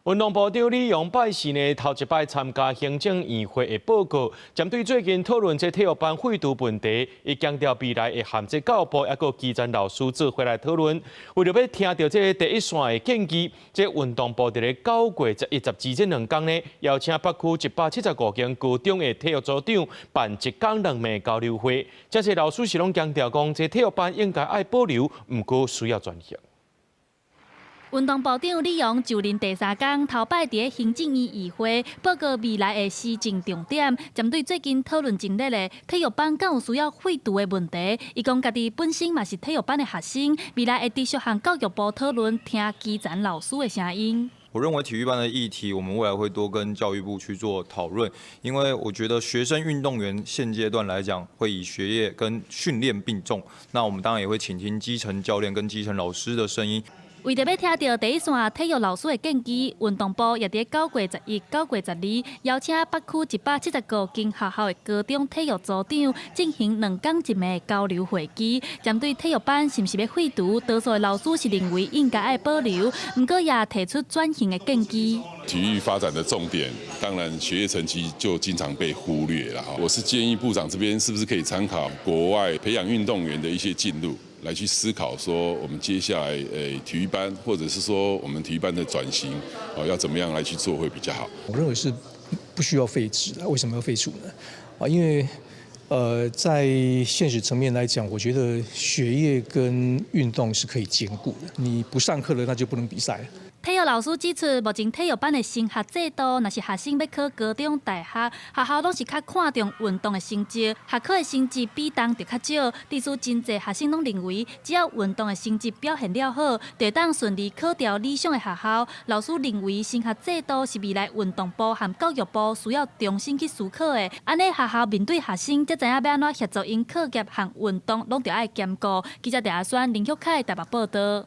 運動部長李陽拜四呢頭一擺參加行政院會的報告，針對最近討論這體育班廢除問題，伊強調未來會和這教育部抑閣基層老師做伙來討論。為著欲聽著這個第一線的建議，這運動部佇咧9月11、12這兩工呢，邀請北區175間高中的體育組長辦一工兩暝交流會。這些老師是攏強調講，這體育班應該愛保留，毋過需要轉型。運動部長李陽就任第三工，頭擺佇行政院議會報告未來的施政重點，針對最近討論真熱的體育班敢有需要廢除的問題，伊講家己本身嘛是體育班的學生，未來會持續和教育部討論，聽基層老師的聲音。我認為體育班的議題，我們未來會多跟教育部去做討論，因為我覺得學生運動員現階段來講，會以學業跟訓練並重，那我們當然也會傾聽基層教練跟基層老師的聲音。為著欲聽著第一線體育老師的建議，運動部也佇9月11、9月12邀請北區175間學校的高中體育組長進行兩工一暝的交流會議。針對體育班是毋是欲廢除，多數的老師是認為應該愛保留，毋過也提出轉型的建議。體育發展的重點，當然學業成績就經常被忽略了。我是建議部長這邊是不是可以參考國外培養運動員的一些進度，來去思考說，我們接下來體育班，或者是說我們體育班的轉型，哦，要怎麼樣來去做會比較好？我認為是不需要廢止的。為什麼要廢除呢？啊，因為在現實層面來講，我覺得學業跟運動是可以兼顧的。你不上課了，那就不能比賽。體育老師指出，目前體育班的升學制度，若是學生欲考高中、大學，學校攏是較看重運動的成績，學科的成績比重就較少。致使真濟學生攏認為，只要運動的成績表現了好，就會當順利考著理想的學校。老師認為，升學制度是未來運動部和教育部需要重新去思考的。按呢，學校面對學生，才知影欲按怎協助𪜶課業和運動，攏著愛兼顧。記者鄭阿宣、林旭凱台北報導。